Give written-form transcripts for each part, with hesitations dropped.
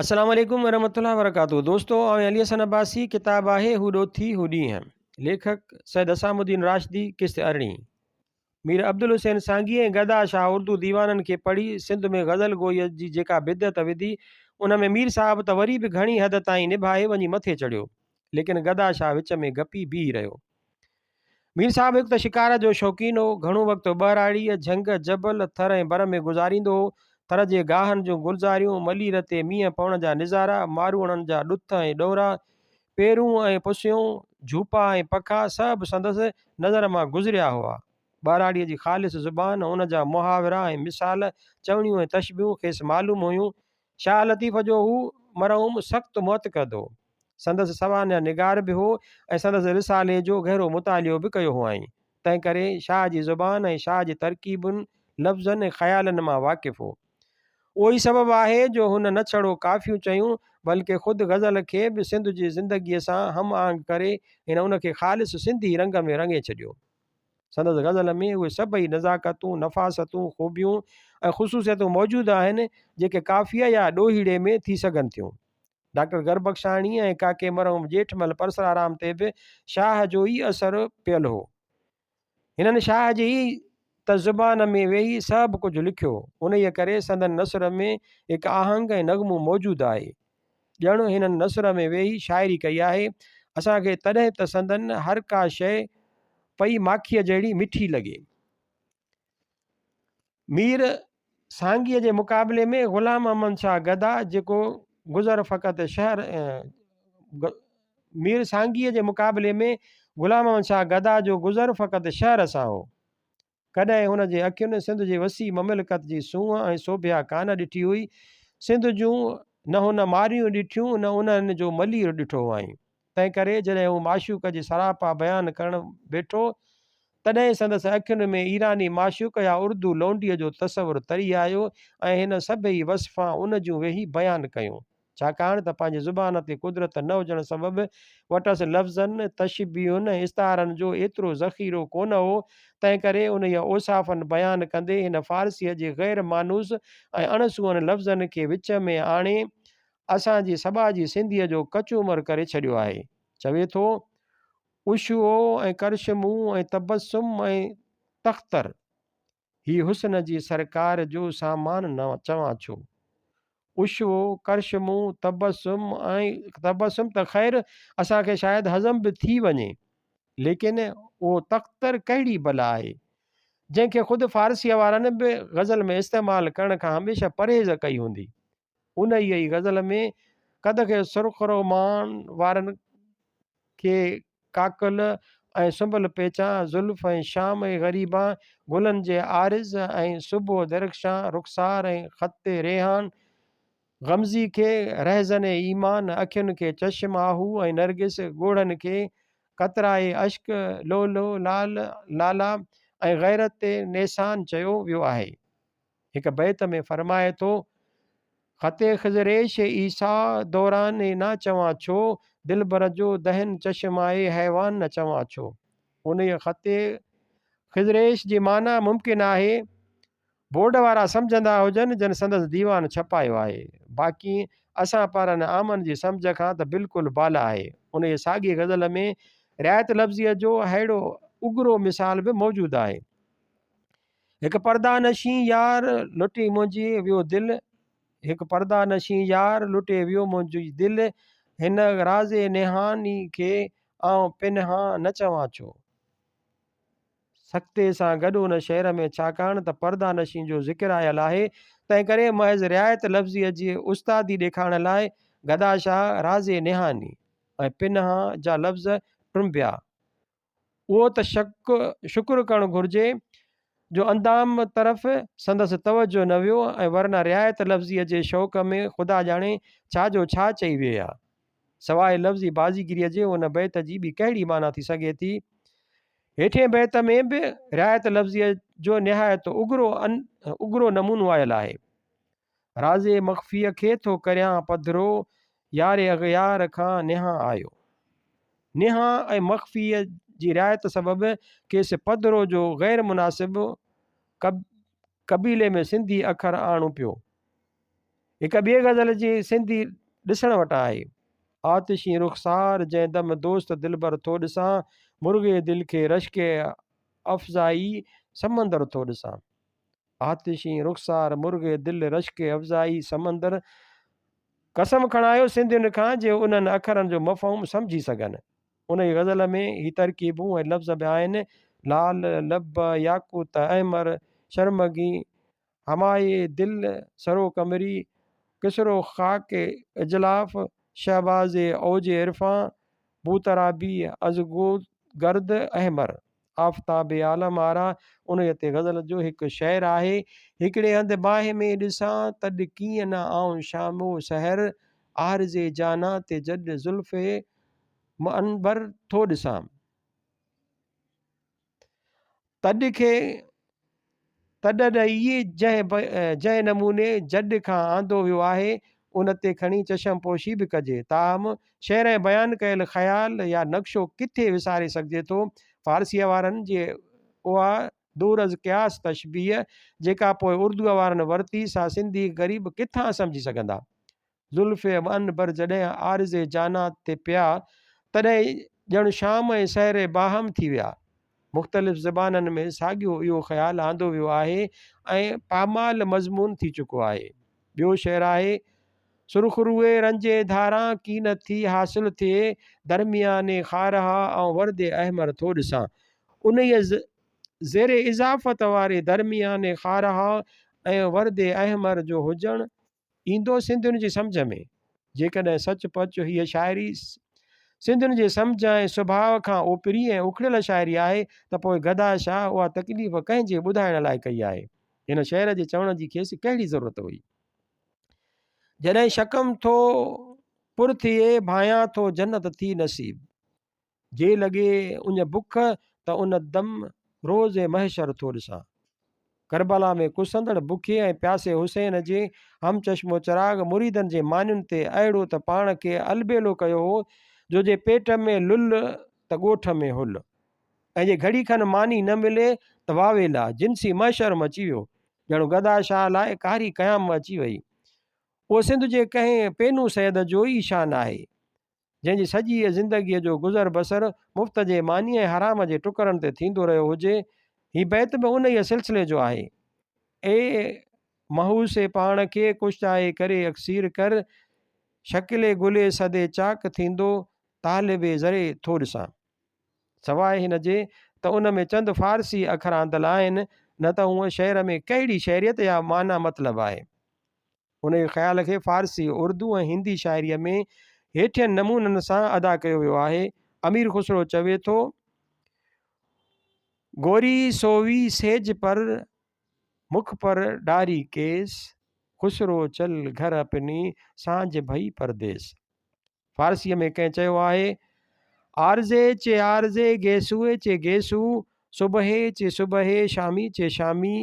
السلام عليڪم ورحمة الله وبرڪاته دوستو آئون علي حسن عباسي ڪتاب آهي هو ڏوٿي هو ڏينهن ليکڪ سيد حسام الدين راشدي قسط ارڙهين مير عبدالحسين سانگي ۽ گدا شاهه اردو ديوانن کي پڙهي سنڌ ۾ غزل گوئيء جي جيڪا بدعت وڌي ان ۾ مير صاحب ته وري به گهڻي حد تائين نڀائي وڃي مٿي چڙهيو ليڪن گدا شاهه وچ ۾ گپي بيهي رهيو. مير صاحب هڪ ته شڪار جو شوقين هو. گهڻو وقت ٻهراڙيء، جهنگ، جبل، ٿر ۽ بر ۾ گذاريندو هو. ٿر جي گاهن جون گلزاريون، ملير تي مينهن پوڻ جا نظارا، ماروئڙن جا ڏٿ ۽ ڏورا، پيرون ۽ پسيون، جهوپا ۽ پکا سڀ سندس نظر مان گذريا هئا. ٻهراڙيء جي خالص زبان، ان جا محاورا ۽ مثال، چوڻيون ۽ تشبيهون کيس معلوم هيون. شاهه لطيف جو هو مرحوم سخت معتقد هو. سندس سوانح نگار به هو ۽ سندس رسالي جو گهرو مطالعو به ڪيو هئائين. تنهنڪري شاهه جي زبان ۽ شاهه جي ترڪيبن، لفظن ۽ خيالن مان واقف هو. اهو ئي سبب آهي جو هن نه ڇڙو ڪافيون چيون، بلڪه خود غزل کي به سنڌ جي زندگيء سان هم آهنگ ڪري هن ان کي خالص سنڌي رنگ ۾ رڱي ڇڏيو. سندس غزل ۾ اهي سڀئي نزاڪتون، نفاستون، خوبيون ۽ خصوصيتون موجود آهن، جيڪي ڪافيء يا ڏوهيڙي ۾ ٿي سگهن ٿيون. ڊاڪٽر گربخشاڻي ۽ ڪاڪي مرحوم ڄيٺمل پرسرارام تي به شاهه جو ئي اثر پيل هو. هنن شاهه جي ئي ته زبان ۾ ويهي سڀ ڪجهه لکيو، انهيء ڪري سندن نثر ۾ هڪ آهنگ ۽ نغمو موجود آهي. ڄڻ هنن نثر ۾ ويهي شاعري ڪئي آهي. اسان کي تڏهن ته سندن هر ڪا شيء پئي ماکيء جهڙي مٺي لڳي. مير سانگيء جي مقابلي ۾ غلام محمد شاهه گدا جيڪو گذر فقط شهر مير سانگيء جي مقابلي ۾ غلام محمد شاهه گدا جو گذر فقط شهر سان هو. ڪڏهن هن جي اکين سنڌ جي وسيع مملڪت جي سونهن ۽ سوڀيا ڪانه ڏٺي هئي. سنڌ جون نه هن ماريون ڏٺيون نه انهن جو ملير ڏٺو هئائين. تنهنڪري جڏهن هو معشوق جي سراپا بيان ڪرڻ ويٺو، تڏهن سندس اکين ۾ ايراني معشوق يا اردو لونڊيء جو تصور تري آيو ۽ هن سڀيئي وصفان ان جون ويهي بيان ڪيون. ڇاڪاڻ ته پنهنجي زبان تي قدرت نه هجڻ سبب وٽس لفظن، تشبيهن ۽ استعارن جو ايترو ذخيرو ڪونه هو، تنهنڪري انهيء اوصافن بيان ڪندي هن فارسيء جي غير مانوس ۽ اڻ سونهن لفظن کي وچ ۾ آڻي اسان جي سٻاجهي سنڌيء جو ڪچومر ڪري ڇڏيو آهي. چوي ٿو، عشوو ۽ ڪرشمو ۽ تبسم ۽ تختر. هي حسن جي سرڪار جو سامان نه چوان ڇو؟ عشوو، ڪرشمو، تبسم ۽ تبسم ته خير اسان کي شايد هضم به ٿي وڃي، ليڪن اهو تختر ڪهڙي بلا آهي، جنهن کي خود فارسيء وارن به غزل ۾ استعمال ڪرڻ کان هميشه پرهيز ڪئي هوندي. انهيء ئي غزل ۾ قد کي سرخرومان وارن کي ڪاڪل ۽ سنبل پيچان، زلف ۽ شام ۽ غريبان، گلن جي عارض ۽ صبح درخشان، رخسار ۽ خط ريحان، غمزي کي رهزن ايمان، اکين کي چشم آهو ۽ نرگس، ڳوڙهن کي قطرائي اشڪ، لؤلؤ، لعل، لالا ۽ غيرت نيسان چيو ويو آهي. هڪ بيت ۾ فرمائي ٿو، خط خزريش عيسيٰ دوران نه چوان ڇو، دلبر جو دهن چشمائي حيوان نه چوان ڇو. انهيء خط خزريش جي معنيٰ ممڪن آهي بورڊ وارا سمجهندا هجن جن سندس ديوان ڇپايو آهي. باقي اسان پارن عامن جي سمجهه کان ته بلڪل بالا آهي. انهيء ساڳئي غزل ۾ رعايت لفظيء جو ههڙو اگرو مثال به موجود آهي. هڪ پرده نشين يار لٽي منهنجي ويو دل هڪ پرده نشين يار لٽي ويو منهنجي دل هن راز نهاني کي آئون پنهان نه چوان ڇو؟ سڪتي سان گڏ ان شعر ۾ ڇاڪاڻ ته پرده نشين جو ذڪر آيل آهي، تنهنڪري محض رعايت لفظيء جي استادي ڏيکارڻ لاء گدا شاهه راز نهاني ۽ پنهان جا لفظ ٽنبيا. اهو ته شڪر ڪرڻ گهرجي جو اندام طرف سندس توجهه نه ويو ۽ ورنه رعايت لفظيء جي شوق ۾ خدا ڄاڻي ڇا جو ڇا چئي ويئي ها. سواء لفظي بازيگريء جي ان بيت جي ٻي ڪهڙي معنيٰ ٿي سگهي ٿي؟ هيٺئين بيت ۾ به رعايت لفظيء جو نهايت اگرو نمونو آيل آهي. راز مخفيء کي ٿو ڪريان پڌرو، يار اغيار کان نهان آيو. نهان ۽ مخفيء جي رعايت سبب کيس پڌرو جو غير مناسب قبيلي ۾ سنڌي اکر آڻڻو پيو. هڪ ٻئي غزل جي سنڌي ڏسڻ وٽان آهي. آتشين رخسار جنهن دم دوست دلبر ٿو ڏسان، مرغي دل کي رشڪ افزائي سمندر ٿو ڏسان. آتشين رخسار مرغي دل رشڪ افزائي سمندر قسم کڻايو سنڌين کان جي انهن اکرن جو مفهوم سمجهي سگهن. انهيء غزل ۾ هي ترڪيبون ۽ لفظ به آهن، لال، لب، ياقوت، احمر، شرمگين، همائي دل، سرو قمري، ڪسرو خاڪ اجلاف، شهباز اوج عرفان، بوترابي از گرد احمر، آفتاب عالم آرا، انهيء تي غزل جو هڪ شعر آهي، هڪڙي هنڌ باهه ۾ ڏسان، تڏ ڪيئن نه آئون شام و سحر، عارض جانان تي جڏ زلف معنبر ٿو ڏسان. تڏ کي تڏ ڏئي جنهن نموني جڏ کان آندو ويو آهي، ان تي کڻي چشم پوشي به ڪجي، تاهم شعر ۽ بيان ڪيل خيال يا نقشو ڪٿي وساري سگهجي ٿو. فارسيء وارن جي اها دور از قياس تشبيهه، جيڪا پوء اردوء وارن ورتي، سا سنڌي غريب ڪٿان سمجهي سگهندا؟ زلف عنبر جڏهن عارض جانان تي پيا، تڏهن ڄڻ شام ۽ سحر باهم ٿي ويا. مختلف زبانن ۾ ساڳيو اهو خيال آندو ويو آهي ۽ پامال مضمون ٿي چڪو آهي. ٻيو شعر آهي، سرخروء رنجي ڌاران ڪين ٿي حاصل ٿئي، درميان خارها آئون ورد احمر ٿو ڏسان. انهيء زير اضافت واري درميان خارها ۽ ورد احمر جو هجڻ ايندو سنڌين جي سمجهه ۾. جيڪڏهن سچ پچ هيء شاعري سنڌين جي سمجهه ۽ سڀاء کان اوپري ۽ اکڙيل شاعري آهي ته پوء گدا شاهه اها تڪليف ڪنهن جي ٻڌائڻ لاء ڪئي آهي؟ هن شعر جي چوڻ جي کيس ڪهڙي ضرورت هئي؟ جڏهن شڪم ٿو پر ٿئي، ڀانيان ٿو جنت ٿي نصيب. جي لڳي اڃ بک ته ان دم روز محشر ٿو ڏسان. ڪربلا ۾ ڪسندڙ بکي ۽ پياسي حسين جي هم چشم و چراغ مريدن جي مانين تي اهڙو ته پاڻ کي البيلو ڪيو هو جو جي پيٽ ۾ لل ته ڳوٺ ۾ هل ۽ جي گهڙي کن ماني نه ملي ته واويلا جنسي محشر مچي ويو ڄڻ گدا شاهه لاء ڪاري قيام اچي وئي. اهو سنڌ جي ڪنهن پينو سيد جو ئي شان آهي. جنهن جي سڄيء زندگيء جو گذر بسر مفت جي مانيء ۽ حرام جي ٽڪرن تي ٿيندو رهيو هجي. هي بيت به انهيء سلسلي جو آهي. اي محوس پاڻ کي ڪشتائي ڪري اڪسير ڪر، شڪل گلي سدي چاڪ ٿيندو طالب ذري ٿو ڏسان. سواء هن جي ته ان ۾ چند فارسي اکر آندل آهن، نه ته هونء شعر ۾ ڪهڙي شعريت يا معنيٰ مطلب آهي. انهيء خيال کي فارسي، اردو ۽ هندي شاعريء ۾ هيٺين نمونن سان ادا ڪيو ويو آهي. امير خسرو چوي ٿو. گوري سووي سيج پر، مک پر ڊاري ڪيس، خسرو چل گهر اپني، سانجهه ڀئي پرديس. فارسيء ۾ ڪنهن چيو آهي، عارضي چه عارضي گيسوء چه گيسو، صبحي چه صبحي شامي چه شامي،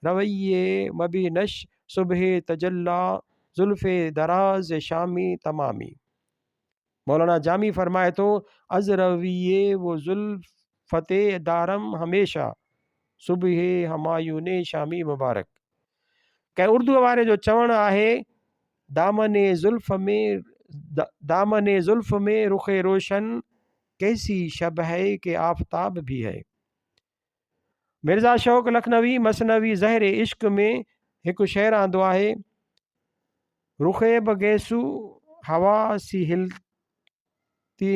رويي مبينش صبحي تجلا، زلف دراز شامي تمامي. مولانا جامي فرمائي ٿو، از رويي و زلفتي دارم هميشه، صبحي همايوني شامي مبارڪ. ڪنهن اردوء واري جو چوڻ آهي، دامن زلف ۾ دامن زلف ۾ رخ روشن ڪيسي شب هي ڪي آفتاب ڀي هي. مرزا شوق لکنوي مثنوي زهر عشق ۾ هڪ شعر آندو آهي، رخ به گيسو هوا سي هلتي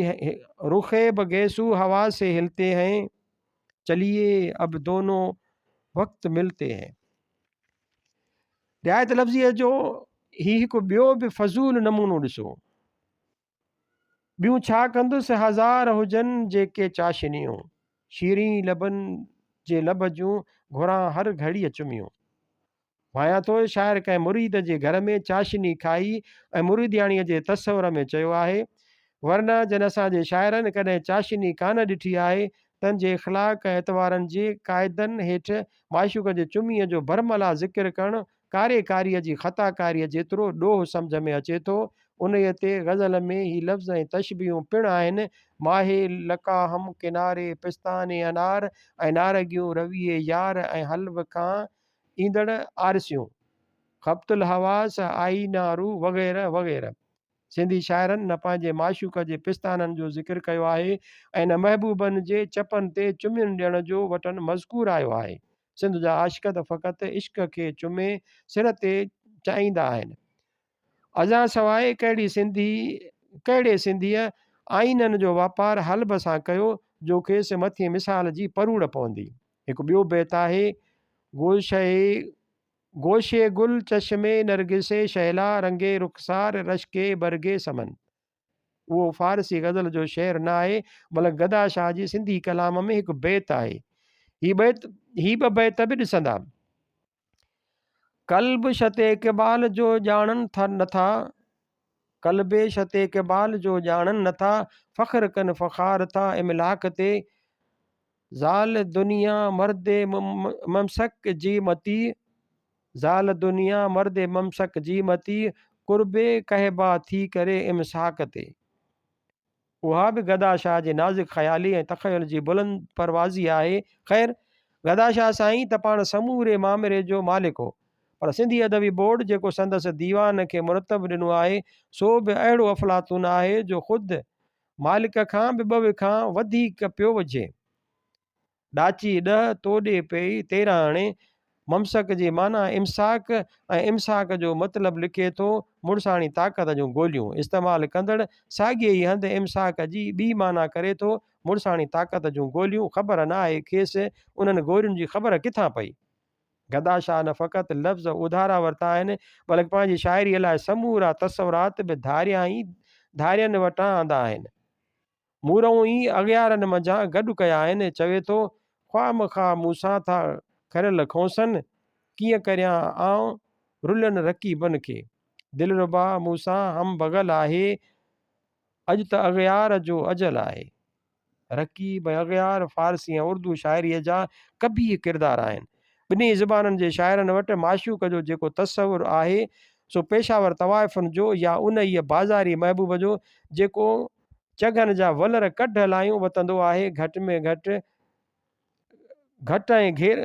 رخ به گيسو هوا سي هلتي هين چليي اب دونو وقت ملتي هين. رعايت لفظيء جو هي هڪ ٻيو به فضول نمونو ڏسو. ٻيون ڇا ڪندس هزار هجن جيڪي چاشنيون، شيرين لبن جي لب جون گهران هر گهڙيء چميون. ڀانيان ٿو شاعر ڪنهن مريد جي گهر ۾ چاشني کائي ۽ مريدياڻيء جي تصور ۾ چيو آهي. ورنه جن اسان جي شاعرن ڪڏهن چاشني ڪانه ڏٺي آهي، تن جي اخلاق ۽ اعتبارن جي قاعدن هيٺ معشوق جي چميء جو برملا ذڪر ڪرڻ ڪاري ڪاريء جي خطا ڪاريء جيترو ڏوهه سمجهه ۾ اچي ٿو. انهيء تي غزل ۾ هي لفظ ۽ تشبيهون پڻ آهن، ماهي لقا هم ڪناري پستان انار ۽ نارنگيون رويي يار ۽ حلب کان ايندڙ آرسيون. خبط الحواس، آئينه روح وغيره وغيره. سنڌي شاعرن نه پنهنجي معشوق جي پستانن جو ذڪر ڪيو آهي ۽ نه محبوبن جي چپن تي چمين ڏيڻ جو وٽن مذڪور آيو آهي. سنڌ جا عاشق ته فقط عشق کي چمي سر تي چائيندا آهن. ازانسواء ڪهڙي سنڌي ڪهڙي سنڌيء آئينن جو واپار حلب سان ڪيو جو کيس مٿين مثال جي پروڙ پوندي. هڪ ٻيو بيت آهي، گوشئي گوشي گل چشمي نرگسي شهلا رنگي رخسار رشڪي برگي سمن. اهو فارسي غزل جو شعر نه آهي، بلڪ گدا شاهه جي سنڌي ڪلام ۾ هڪ بيت آهي. هي بيت هي ٻه بيت به ڏسندا. قلب شت اقبال جو ڄاڻن ٿا نٿا قلب شت اقبال جو ڄاڻن نٿا فخر ڪن فخار ٿا املاڪ تي زال دنيا مرد ممسڪ جي مطيع زال دنيا مرد ممسڪ جي مطيع قرب قحبه ٿي ڪري امساڪ تي. اها به گدا شاهه جي نازڪ خيالي ۽ تخيل جي بلند پروازي آهي. خير، گدا شاهه سائين ته پاڻ سموري مامري جو مالڪ هو، پر سنڌي ادبي بورڊ جيڪو سندس ديوان کي مرتب ڏنو آهي، سو به اهڙو افلاطون آهي جو خود مالڪ کان به ٻه وکان وڌيڪ پيو وجهي. ڏاچي ڏهه، توڏي پيئي 13 هڻي. ممسڪ جي معنيٰ امساڪ ۽ امساڪ جو مطلب لکي ٿو مڙساڻي طاقت جون گوليون استعمال ڪندڙ ساڳئي ئي هنڌ امساڪ جي ٻي معنيٰ ڪري ٿو مڙساڻي طاقت جون گوليون خبر نه آهي کيس انهن گورين جي خبر ڪٿان پئي. گدا شاهه نه فقط لفظ اڌارا ورتا آهن، بلڪ پنهنجي شاعريء لاء سمورا تصورات به ڌاريان ئي ڌارين وٽان آندا آهن. مورئون ئي اغيارن منجهان گڏ ڪيا آهن. چوي ٿو، خواه مخواه مون سان ٿا کريل کونسن، ڪيئن ڪريان آئون رلين رقيبن کي. دلربا مون سان هم بغل آهي، اڄ ته اغيار جو اجل آهي. رقيب ۽ اغيار فارسي ۽ اردو شاعريء جا قبيح ڪردار آهن. ٻنهي زبانن جي شاعرن وٽ معشوق جو جيڪو تصور آهي، سو پيشاور طوائفن جو يا انهيء بازاري محبوب جو، جيڪو چگهن جا ولر ڪڍ لايون وتندو آهي، گهٽ ۾ گهٽ گهٽ ۽ گهير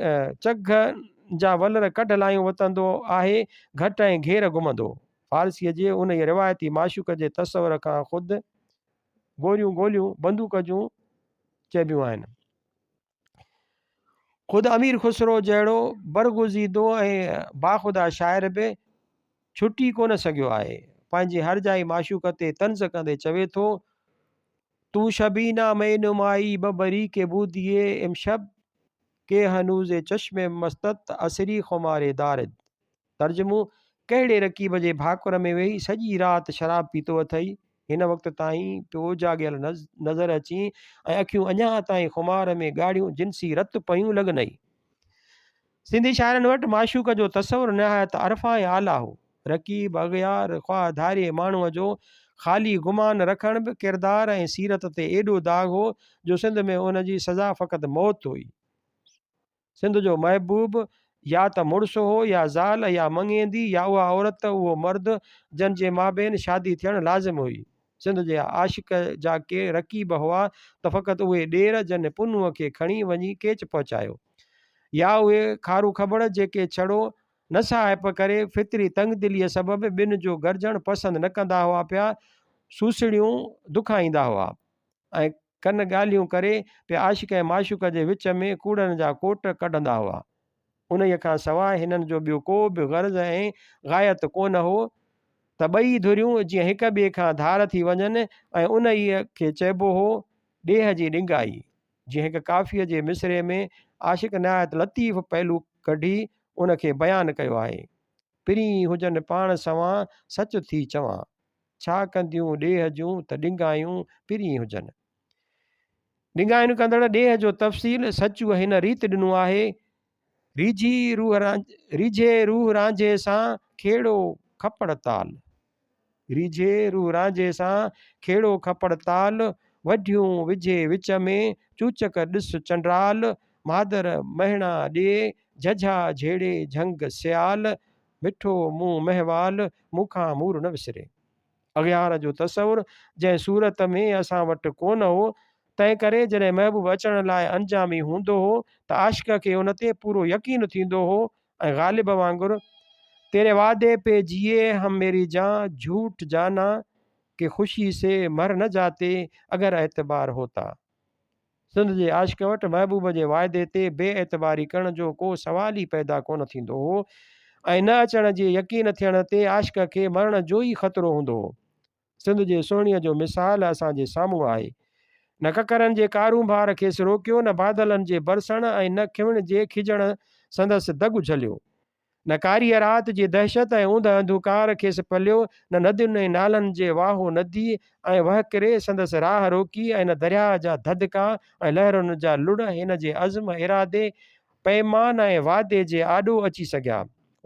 چگهن جا ولر ڪڍ لايون وتندو آهي، گهٽ ۽ گهير گهمندو. فارسيء جي انهيء روايتي معشوق جي تصور کان خود گوريون گوليون بندوق جون چئبيون آهن. خود امير خسرو جهڙو برگزيدو ۽ باخدا شاعر به ڇٽي ڪونه سگهيو آهي. پنهنجي هرجائي معشوق تي طنز ڪندي چوي ٿو، تو شبينا مي نمائي ببري ڪي بوديي امشب ڪي هنوز چشم مستت اسري خماري دارد. ترجمو، ڪهڙي رقيب جي ڀاڪر ۾ ويهي سڄي رات شراب پيتو اٿئي؟ هن وقت تائين پيو اوجاڳيل نظر اچين ۽ اکيون اڃا تائين خمار ۾ ڳاڙهيون جنسي رت پيون لڳنئي. سنڌي شاعرن وٽ معشوق جو تصور نهايت ارفع ۽ اعليٰ هو. رقيب، اغيار، خواه ڌارئي ماڻهوء جو خالي گمان رکڻ به ڪردار ۽ سيرت تي ايڏو داغ هو جو سنڌ ۾ ان جي سزا فقط موت هئي. سنڌ جو محبوب يا ته مڙس هو يا زال يا مڱيندي يا اها عورت اهو مرد جن جي مابين شادي ٿيڻ لازم هئي. سنڌ جي عاشق جا ڪي رقيب هئا ته فقط اهي ڏير جن پنهونء کي کڻي وڃي ڪيچ پهچايو. يا اهي کارو کٻڙ جيڪي ڇڙو نساهپ ڪري فطري تنگدليء سبب ٻن جو گڏجڻ پسند نه ڪندا هئا پيا سوسڙيون دکائيندا هئا. ۽ ڪن ڳالهيون ڪري پيا عاشق ۽ معشوق جي وچ ۾ ڪوڙن جا ڪوٽ ڪڍندا هئا. انهيء کان سواء هنن جو ٻيو ڪو به غرض ۽ غايت ڪونه هو ته ٻئي ڌريون جيئن هڪ ٻئي کان ڌار ٿي وڃن ۽ انهيء کي چئبو هو ڏيهه جي ڏنگائي. جيئن هڪ ڪافيء جي مصرعي ۾ عاشق نهايت لطيف پهلو ڪڍي ان کي بيان ڪيو آهي. پرين هجن پاڻ سوان سچ ٿي چوان. ڇا ڪنديون ڏيهه جون ته ڏنگايون پرين هجن. ڏنگاين ڪندڙ ڏيهه جو تفصيل سچوء هن ريت ڏنو آهي، ريجهي روح رانجهي سان کيڙو کپڙ تال. ريجهي روح رانجهي سان کيڙو کپڙ تال، وڍيون وجهي وچ ۾ چوچڪ ڏس چنڊال، مادر مهڻا ڏي جهجها جهيڙي جهنگ سيال، مٺو مون مهوال، مون کان مور نه وسري. اغيار جو تصور جنهن صورت ۾ اسان وٽ ڪونه هو، تنهن ڪري جڏهن محبوب اچڻ لاء انجامي هوندو هو ته عاشق کي ان تي پورو يقين ٿيندو هو ۽ غالب وانگر تيري وعدي پي جيئي هم ميري جان جھوٽ جانا ڪي خوشي سي مر نه جاتي اگر اعتبار هوتا. سنڌ جي عاشق وٽ محبوب جي واعدي تي بي اعتباري ڪرڻ جو ڪو سوال ئي پيدا ڪونه ٿيندو هو ۽ نه اچڻ جي يقين ٿيڻ تي عاشق کي مرڻ جو ئي خطرو هوندو هو. سنڌ جي سهڻيء جو مثال اسان جي سامهون آهي. نه ڪڪرن جي ڪارونڀار کيس روڪيو، نه بادلن جي برسڻ ۽ نه کنوڻ جي کجڻ سندس دڳ جهليو. نه ڪاريء رات جي دهشت ۽ اوندهه انڌوڪار کيس پليو، نه ندين ۽ نالن جي واهو ندي ۽ وهڪري سندس راهه روڪي ۽ نه درياهه جا ڌڌڪا ۽ لهرن جا لڙ هن جي عزم، ارادي، پيمان ۽ وعدي جي آڏو اچي سگهيا.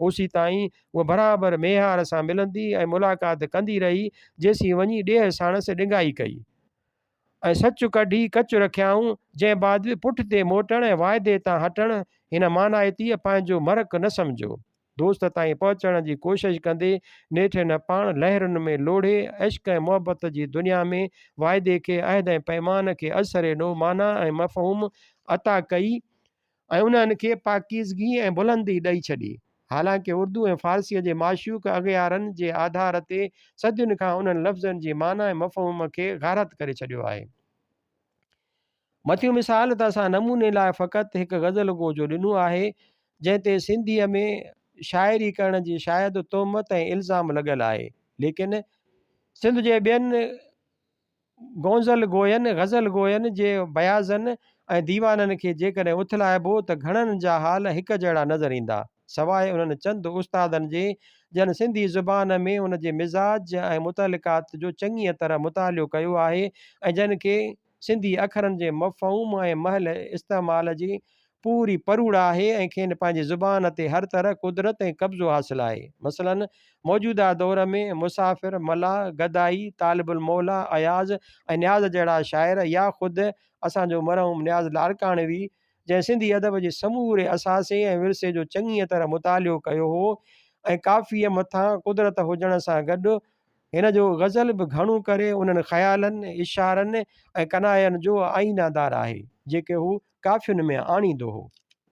اوسيتائين هوء برابر ميهار سان ملندي ۽ ملاقات ڪندي رهي، جيسين وڃي ڏيهه ساڻس ڏنگائي ڪئي ۽ سچ ڪڍي ڪچ رکيائون، جنهن بعد به پٺتي موٽڻ ۽ واعدي تان هٽڻ هن مانائتيء پنهنجو مرڪ نه سمجهيو. دوست تائين پهچڻ جي ڪوشش ڪندي نيٺ هن پاڻ لهرن ۾ لوڙهي عشق ۽ محبت جي دنيا ۾ واعدي کي، عهد ۽ پيمان کي ازسر نو معنيٰ ۽ مفهوم عطا ڪئي ۽ انهن کي پاڪيزگي ۽ بلندي ڏئي ڇڏي. حالانڪه اردو ۽ فارسيء جي معشوق اغيارن جي آڌار تي صدين کان انهن لفظن جي معنيٰ ۽ مفهوم کي غارت ڪري ڇڏيو آهي. مٿيون مثال ته اسان نموني لاء فقط هڪ غزل گو جو ڏنو آهي، جنهن تي سنڌيء ۾ شاعري ڪرڻ جي شايد تهمت ۽ الزام لڳل آهي، ليڪن سنڌ جي ٻين گونزل گوين، غزل گوين، جي بياضن ۽ ديوانن کي جيڪڏهن اٿلائبو ته گهڻن جا حال هڪ جهڙا نظر ايندا، سواء انهن چند استادن جي جن سنڌي زبان ۾ ان جي مزاج ۽ متعلقات جو چڱيء طرح مطالعو ڪيو آهي ۽ جن کي سنڌي اکرن جي مفهوم ۽ محل استعمال جي پوري پروڙ آهي ۽ کين پنهنجي زبان تي هر طرح قدرت ۽ قبضو حاصل آهي. مثلاً موجوده دور ۾ مسافر، ملاح، گدائي، طالب الموليٰ، اياز ۽ نياز جهڙا شاعر يا خود اسان جو مرحوم نياز لاڙڪاڻوي جنهن سنڌي ادب جي سموري اثاثي ۽ ورثي جو چڱيء طرح مطالعو ڪيو هو ۽ ڪافيء مٿان قدرت هجڻ سان گڏ هن جو غزل به گهڻو ڪري انهن خيالن، اشارن ۽ ڪناين جو آئينه دار آهي، جيڪي هو ڪافين ۾ آڻيندو هو.